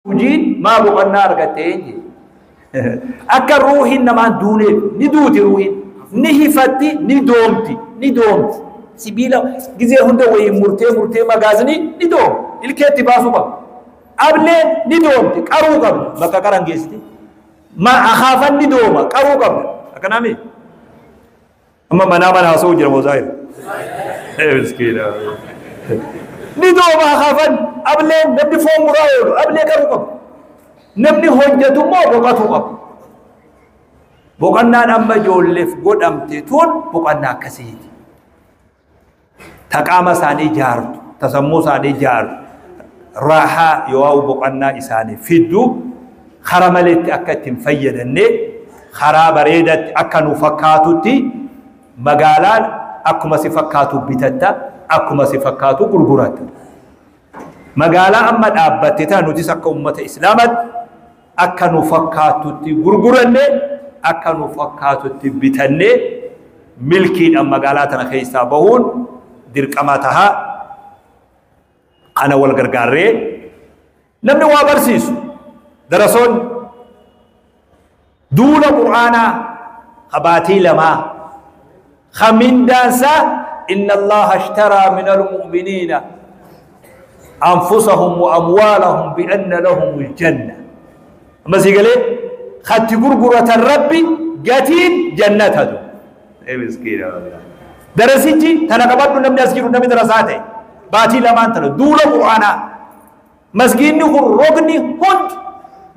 Hojiin maa boqonnaa argatte eenye? Akka ruuhiin namaan duuneef ni duuti ruuhiin. Ni hifatti, ni doomti, ni doomti. Sibiila gizee hunda wayii murtee murtee magaazinii ni dooma. Ilkeetti baasuu qabda. Ableen ni doomti, qaruu qabda. Bakka qaran geessiti. Ma akaafan ni dooma, qaruu qabda. Akkanaami? Amma manaa mana haasa'uu jira moo zaahir? Miskiina. Ni dooma akaafan ableen namni foon muraa oolu ablee qaruu qabda. Namni hojjetu immoo boqotuu qaba. Boqonnaan amma ijoolleef godhamte tun boqonnaa akkasiiti. Ta qaama isaanii ijaartu, ta sammuu isaanii ijaartu, raahaa yoo boqonnaa isaanii fiddu kara maleetti akka ittiin fayyadannee karaa bareedatti akka nu fakkaatutti magaalaan akkuma si fakkaatu bitatta, akkuma si fakkaatu gurguratta. Magaalaa amma dhaabbatte tana nutis akka ummata Islaamaatti akka nu fakkaatutti gurguranne, akka nu fakkaatutti bitanne milkiidhaan magaalaa tana keessaa bahuun dirqama taha. Kana wal gargaarree namni waa barsiisu darasoonni duula Qur'aanaa kabaatii lamaa kamindaansaa inna Allaha ashtaraa min almu'miniina anfusahum wa amwaalahum bi'anna lahumul janna. Amma sii galee katti gurguratan Rabbi gatiin jannatatu. Miskiina wallahi. Darasichi tana qabadhu namni as jiru namni darasaa ta'e baatii lamaan tana duula Qur'aanaa. Masgiidni kun rogni hundi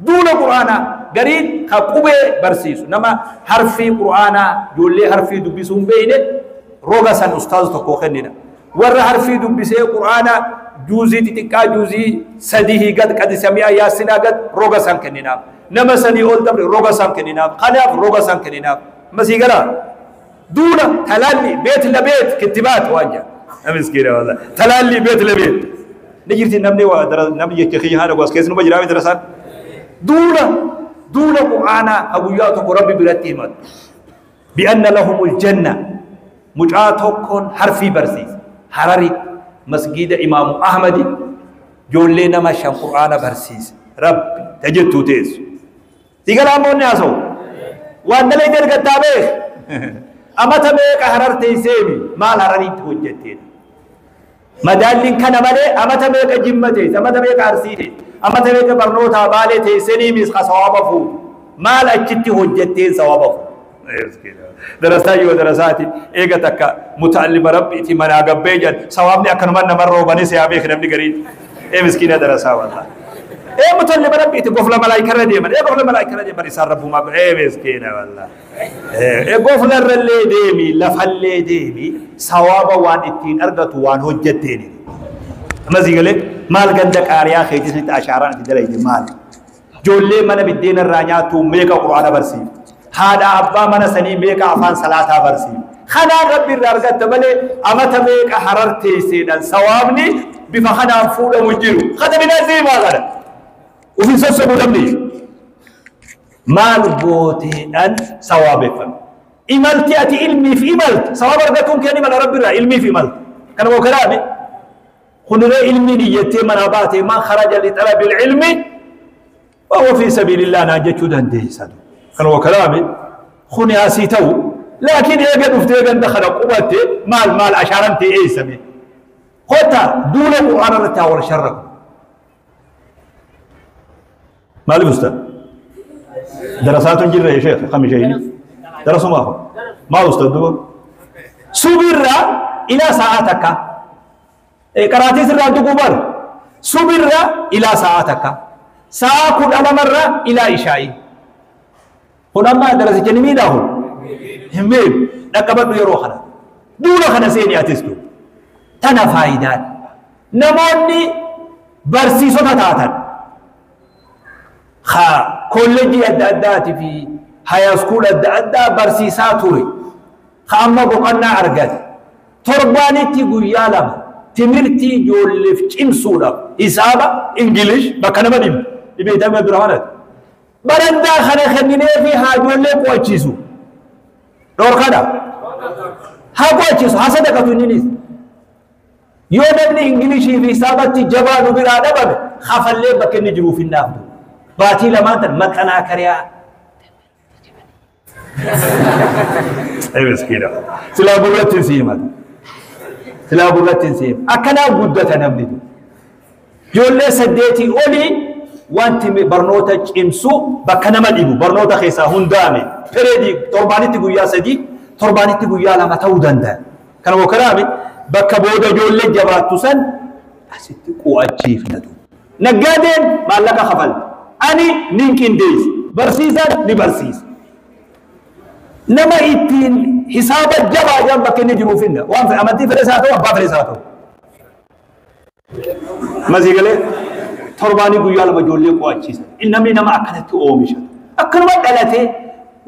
duula Qur'aanaa gariin ka qubee barsiisu nama harfii Qur'aanaa ijoollee harfii dubbisuu hin beekne roga san ustaaza tokko kennina. Warra harfii dubbisee Qur'aanaa juuzii xixiqqaa juuzii 3 gad qadi sami'a yaasinaa gad roga san kenninaaf. Nama sanii ol dabre roga san kenninaaf. Kanaaf roga san kenninaaf. Masii galaa duula talaalli beet la beet kittibaat waan jedha. Miskiina wallahi. Talaalli beet la beet. Ni jirti namni waa namni jecha kiyya haadha goas keessa numa jiraame darasaan. Duula duula Qur'aanaa ha guyyaa tokko Rabbi biratti himatu. Bi'anna lahumul janna. Mucaa tokkoon harfii barsiisa. Harari masgiida Imaamu Ahmadi ijoollee nama 5 Qur'aana barsiisa. Rabbi tajettuu teessu. Sigalaa immoo inni haasa'u. Waan dalee ergattaa beek. Amata meeqa Harar teesseemi maal Harariitti hojjetteedha. Madaalliin kana malee amata meeqa Jimma teesse, amata meeqa Arsii teesse, amata meeqa barnootaa Baalee teessanii mis ka sawaaba fuutu. Maal achitti hojjetteen sawaaba fuutu. Darasaa yoo darasaati eega takka muta'allima Rabbiiti manaa gabbee jedhan sawaabni akkanuma namarra roobanii si haa beek namni gariin. Miskiina darasaa wallahi. Muta'allima Rabbiiti gofla malaayikarra deeman. Gofla malaayikarra deeman isaan Rabbumaa miskiina wallahi. Gofla irrallee deemi lafallee deemi sawaaba waan ittiin argatu waan hojjetteeni. Amma sii galee maal ganda qaariyaa keetis ashaaraan itti dalayte maal? Ijoollee mana biddeena irraa nyaattu meeqa Qur'aana barsiifte? Haadha abbaa mana sanii meeqa afaan salaataa barsiifte? Kanaan Rabbi irraa argatta malee amata meeqa Harar teesseedhaan sawaabni bifa kanaan fuudhamu hin jiru. Kana binaa seemaa kana. Ufin sossobuu namni. Maal gooteedhaan sawaabeffame? Imalti ati ilmiif imalte sawaaba argatuun kee ni mala Rabbi irraa ilmiif imalte. Kana moo kanaami? Kuniree ilmiin iyyattee manaa baate man kharaja li talabil ilmi wa fi sabilillah naan jechuu dandeessa. Kana moo kanaami? Kuni asii ta'u laakiin eega dhuftee ganda kana qubatte maal maal ashaaran ta'e eessame? Kota duula Qur'aana irratti haa wal sharraku. Maaliif ustaad? Darasaatu hin jirre sheekh kam ishee darasumaa kun maal ustaad duba? Subirraa ilaa sa'aa takka. Qaraatii sirraa tuquu bar. Subirraa ilaa sa'aa takka. Sa'aa 12 irraa ilaa ishaa'ii. Kun amma darasicha ni miidhaa kun? Hin miidhu. Dhaqqabadhu yeroo kana. Duula kana seeni atis du. Tana faayidaan. Namoonni barsiisota taatan ha kolleejjii adda addaatii fi hayaaskuul adda addaa barsiisaa ture. Ha amma boqonnaa argate. Torbaanitti guyyaa 2 timirtii ijoolleef cimsuudhaaf hisaaba Ingilish bakka nama dhibbu. Dhibee dama dura manatti. Barandaa kana kenninee fi haa ijoollee qo'achiisu. Dhorkadha. Haa qo'achiisu, haa sadaqatu inninis. Yoo namni Ingilishii fi hisaabatti jabaa nu biraa dhabame, Khafallee bakka inni jiruuf hin dhaabdu. Baatii lamaan tan maxxanaa kariyaa. Miskiina. Silaa gurratti hin siimata. Silaa gurratti hin siimata. Akkanaa guddata namni. Ijoollee 8 olii wanti barnoota cimsu bakka nama dhibu barnoota keessaa hundaame pereedii torbaanitti guyyaa 3 torbaanitti guyyaa 2 ta'uu danda'a. Kana bokaraame bakka booda ijoollee jabaattu san asitti qu'achiifnatu. Naggaadeen maallaqa kafalti. Ani nin qindeessa. Barsiisaan ni barsiisa. Nama ittiin hisaaba jabaa jedhan bakka inni jiruuf hinna. Waan amantii fedhe isaa ta'u abbaa fedhe isaa ta'u. Masii galee torbaanii guyyaa 2 ijoollee qo'achiisa. Namni nama akkanatti oomisha. Akkanuma dhalatee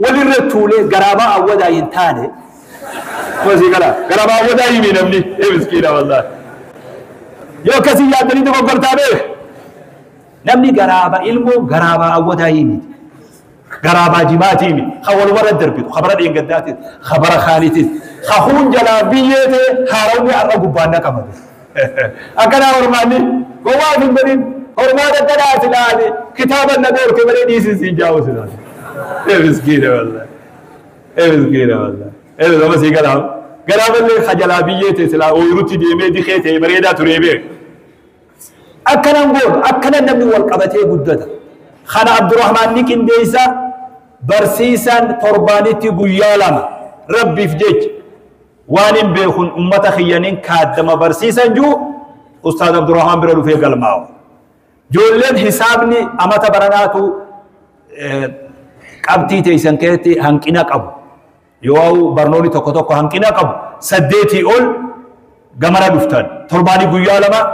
walirra tuulee garaabaa awwadaa hin taane. Masii galaa garaabaa awwadaa himi namni. Miskiina wallaahi. Yoo akkasii yaaddanii dogoggortaa beek. Namni garaabaa ilmoo garaabaa awwadaa himiti. Garaabaa jimaatii himi. Ka walwarra darbitu. Khabara dheengaddaatis. Khabara kaanitis. Kahuun jalaa biyyee ta'e haarawni har'a gubbaan naqamate. Akkanaa hormaanni gowwaa hin godhin hormaata akkanaa silaani kitaaba na dhoorke malee dhiisin siin jaa'u silaani. Miskiina wallaahi. Miskiina wallaahi. Nama sii galaa. Garaaballee kajalaa biyyee ta'e silaa ooyirutti deemee dikee ta'e bareedaa turee beek. Akkanan goonu akkanan namni wal qabatee guddata. Kana Abdurrahmaan ni qindeessa barsiisaan torbaanitti guyyaa 2 rabbiif jecha waan hin beekun ummata kiyyaniin kaaddama barsiisan jiru Ustaaz Abdurrahmaan bira dhufee galmaa'u. Ijoolleen hisaabni amata baranaatu qabxii teessan keessatti hanqina qabu. Yoo barnoonni tokko tokko hanqina qabu 8 ol gamara dhuftan torbaanii guyyaa 2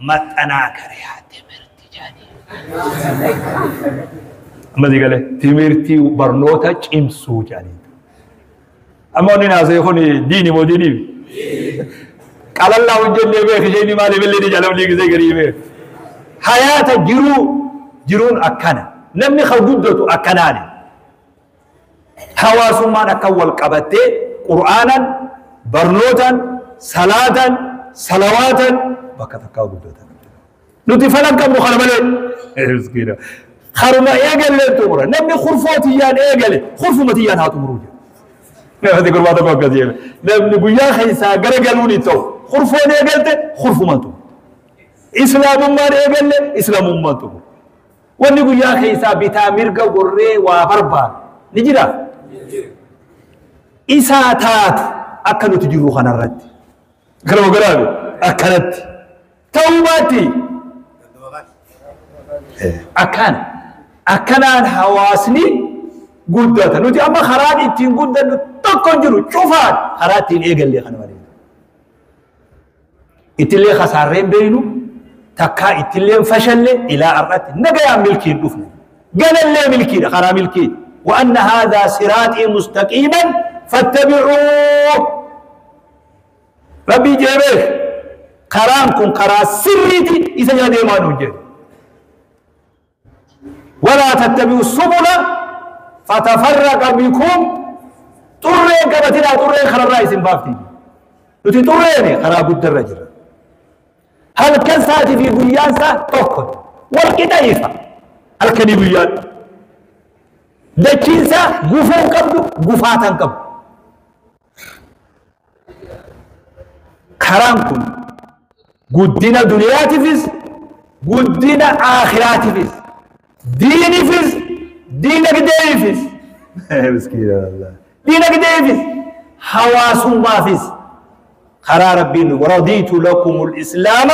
maxxanaa kariyaa timirti jedhanii. Amma galee timirtii barnoota cimsuu jedhanii. Amma inni naasee kun diini moo diiniif? Qalallaa hojjennee beek isheen maaliif illee ni jaalamni gisee garii beek. Hayaata jiruu jiruun akkana. Namni kan guddatu akkanaani. Hawaasummaan akka wal qabattee Qur'aanan, barnootaan, salaatan, salawaatan bakka takkaa guddatan. Nuti falan qabnu kana malee. Miskiina. Haruma eegallee xumura. Namni khurfoo tiyyaan eegale khurfuma tiyyaan haa xumuruu jedhu. Namni gurbaa tokko akkas jedhe. Namni guyyaa keessaa gara galuun hin ta'u. Khurfoon eegalte khurfumaan xumuru. Islaamummaan eegalle islaamummaan xumuru. Wanni guyyaa keessaa bitaa mirga gorree waa barbaadu ni jira. Isaa taatu akka nuti jirru kanarratti. Kana ogolaabe akkanatti. Ta'uu baatti. Akkana. Akkanaan hawaasni guddata. Nuti amma karaan ittiin guddannu tokko hin jiru. Cufaan karaa ittiin eegallee kana malee. Ittillee kasaarreen beeynu takkaa ittillee fashallee ilaa har'aatti nagayaan milkiin dhufne. Galallee milkiidha karaa milkiidha. وأن هذا صراطي مستقيما فاتبعوه. ربي جيبه كرامكم كرا سرتي إذا جاء ديمان وجد. ولا تتبعوا السبل فتفرق بكم. طرين كبتنا طرين خرا الرئيس بافتي. نتي طرين خرا قد الرجل. هل كان ساتي في قيان سا توكل والكتايفة هل كان يبيان دكينسا غفون قبض غفاتن قبض. كرامكم قدنا دنياتي فيس قدنا آخراتي فيس ديني فيس دينك ديني فيس. مسكين والله دينك ديني فيس حواس ما فيس. قرار ربي ورضيت لكم الإسلام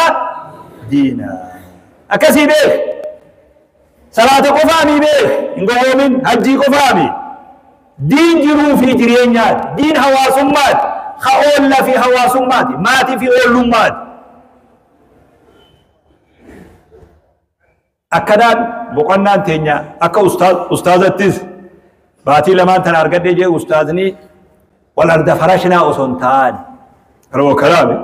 دينا. أكسي بيه صلاة قفامي بيه إنقومين هجي قفامي دين جرو في جرينيات دين هواسمات خأول في هواسمات ماتي في أولمات. أكدان بقنان تينيا أكا أستاذ تيس باتي لما تنارقد يجي أستاذني والأرض فرشنا أسنتان رو كلامي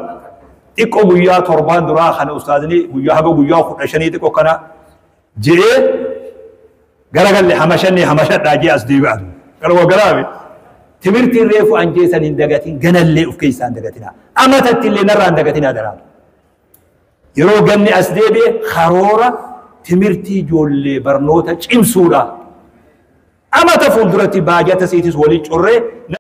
تيكو غيا تربان درا خن أستاذني غيا هبو غيا خدشني تيكو كنا جي غرغل حمشني حمشت راجي أسدي بعد رو كلامي تمرتي ريفو أنجيسان اندغتين غنلي أفكيسان اندغتنا أمتت اللي نرى اندغتنا درا Yeroo ganni as deebi'e karoora timirtii ijoollee barnoota cimsuudha. Amata fuulduratti baajata siitis walii corree.